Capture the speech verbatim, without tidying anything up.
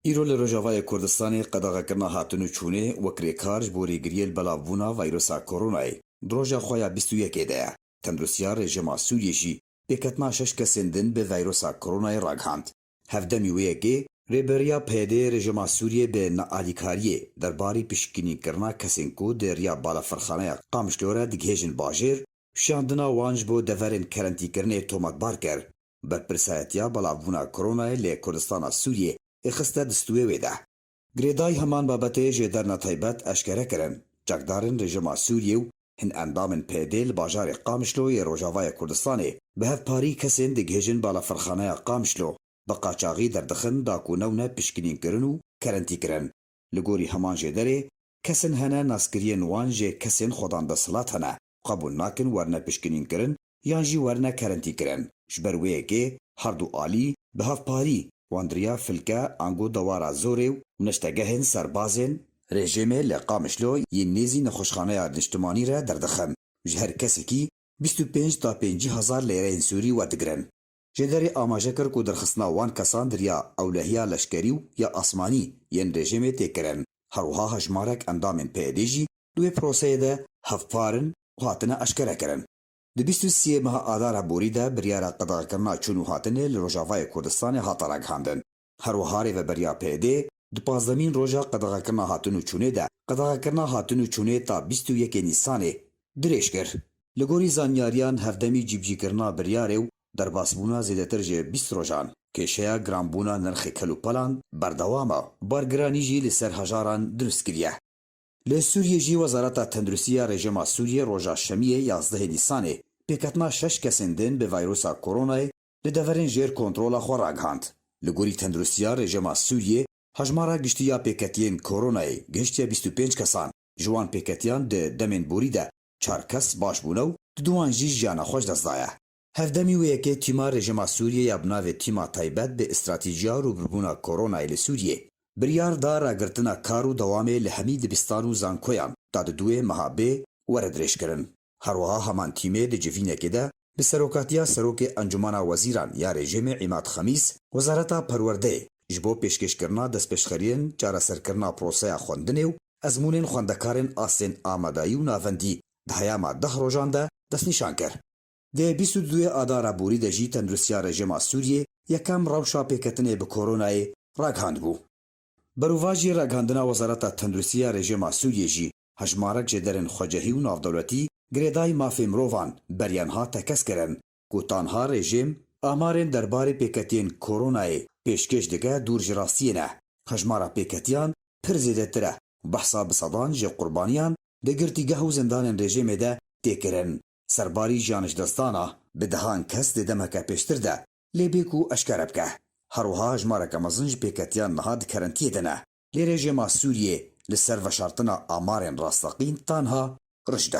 Îro li Rojavayê Kurdistanê qedexekirina hatin û çûnê wek rêkar ji bo rêgiriyê li belavbûna vayrusa koronayê di roja xwe ya bîst û yekê de ye. Tenduristiya rejîma Sûriyê jî pêketina şeş kesên din bi vayrusa koronayê ragihand. Hevdemî wê yekê, rêberiya P Y D'ê rejîma Sûriyê bi nealîkariyê derbarî piştgirînkirina kesên ku di riya balafirxaneya Qamişlo re digihêjin bajêr, şiyandina wan ji bo deverên kerentîkirinê tometbar kir. Berpirsayetiya belavbûna koronayê li Kurdistana Sûriyê ê xiste distûyê wê de. Girêdayî heman babetê jêderina taybet eşkere kirin. Çekdarên rejîma Sûriyê û hin endamên P Y D li bajarê Qamişlo yê Rojavayê Kurdistanê bi hevparî kesên digihêjin balafirxaneya Qamişlo bi qaçaxî derdixin da ku newne piştgirînkirin û kerentîkirin. Li gorî heman jêderê, kesên hene naskiriyên wan jê kesên xwedan desthilat hene, qebûl nakin werine piştgirînkirin yan jî werine kerentîkirin. Ji ber wê yekê her du alî bi hevparî wan di riya filke ango dewara zorê û neştegehên serbazên rejîmê li Qamişlo yên nêzî nexweşxaneya niştimanî re derdixin. Ji her kesekî bîst û pênc ta pêncî hezar lêreyên Sûrî werdigirin. Jêderê amaje kir ku derxistina wan kesan di riya ewlehiya leşkerî û ya asmanî yên rejîmê tê kirin. Her wiha hejmarek endamên P Y D jî di wê proseyê de hevpar in û hatine eşkere kirin. Di bîst û sê meha Adara borî de biryara qedexekirina çûn û hatinê li Rojavayê Kurdistanê hate ragihandin. Her wiha rêveberiya P Y D di pazdemîn roja qedexekirina hatin û çûnê de qedexekirina hatin û çûnê ta bîst û yekê Nîsanê dirêj kir. Li gorî zanyariyan, hevdemî cîbicîkirina biryarê û derbasbûna zêdetir ji bîst rojan, kêşeya giranbûna nirxê kelûpelan berdewam e û bargiranî jî li ser hejaran dirust kiriye. Li Sûriyê jî Wezareta Tenduristiya Rejîma Sûriyê roja Şemiyê yazdehê Nîsanê pêketina şeş kesên din bi vayrusa koronayê li deverên jêr kontrola xwe ragihand. Li gorî Tenduristiya Rejîma Sûriyê, hejmara giştî ya pêketiyên koronayê gihiştiye bîst û pênc kesan. Ji wan pêketiyan di demên borî de çar kes baş bûne û di duwan jî jiyana xwe ji dest daye. Hevdemî wê yekê tîma rejîma Sûriyê ya bi navê Tîma Taybet bi Stratejiya Rûbirûbûna Koronayê li Sûriyê biryar da ragirtina kar û dewamê li hemî dibistan û zankoyan ta di duwê meha bê were dirêjkirin. Her wiha heman tîmê di civînekê de bi serokatiya Serokê Encûmena Wezîran ya rejîmê Îmad Xemîs, Wezareta Perwerdeyê ji bo pêşkêşkirina destpêşxeriyên çareserkirina proseya xwendinê û ezmûnên xwendekarên astên amadayî û navendî di heyama deh rojan de destnîşan kir. Di bîst û duyê Adara borî de jî Tenduristiya Rejîma Sûriyê yekem rewşa pêketinê bi koronayê ragihandibû. Berovajî ragihandina Wezareta Tenduristiya Rejîma Sûriyê jî hejmarek jêderên xwecihî û navdewletî girêdayî mafê mirovan beriya niha tekez kirin ku tanha rejîm amarên derbarê pêketiyên koronayê pêşkêş dike dûr ji rastiyê ne. Hejmara pêketiyan pir zêdetir e û behsa bi sedan ji qurbaniyan di girtîgeh û zindanên rejîmê de tê kirin. Serbarî jiyan ji dest dana bi dehan kes di demeke pêştir de lê bê ku eşkere bike. Her wiha hejmareke mezin ji pêketiyan niha di kerentiyê de ne. Lê rejîma Sûriyê li ser veşartina amarên rasteqîn tanha riş de.